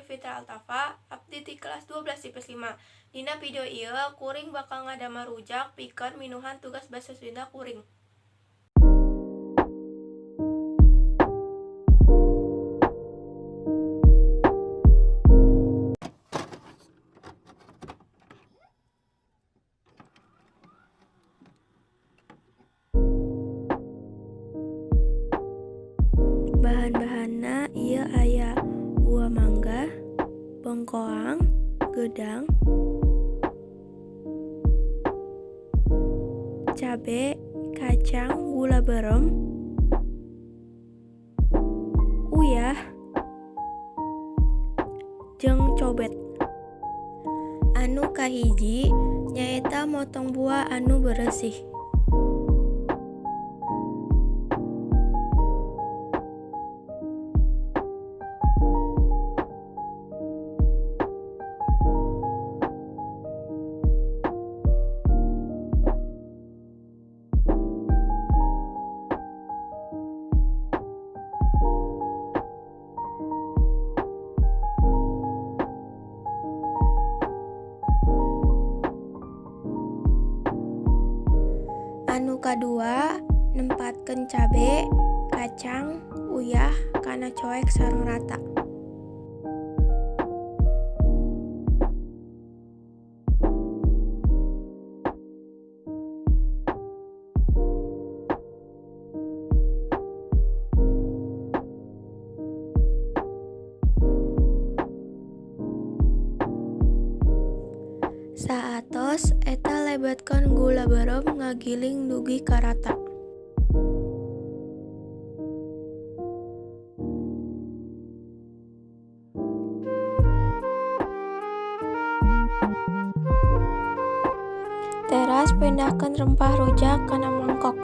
Fitra Althafa, abdi ti kelas 12 IPS 5. Dina video ieu kuring bakal ngadamel rujak pikeun minuhan tugas basa Sunda kuring. Bahan-bahanna ieu aya buah mangga, bengkoang, geudang, cabe, kacang, gula beureum, uyah, jeung cobet. Anu kahiji nyaeta motong buah anu beresih. Anu kadua nempatkeun cabe, kacang, uyah kana coek sareng rata. Saatos eta lebetkeun gula beureum ngagiling dugi ka rata. Teras pindahkeun rempah rujak kana mangkok.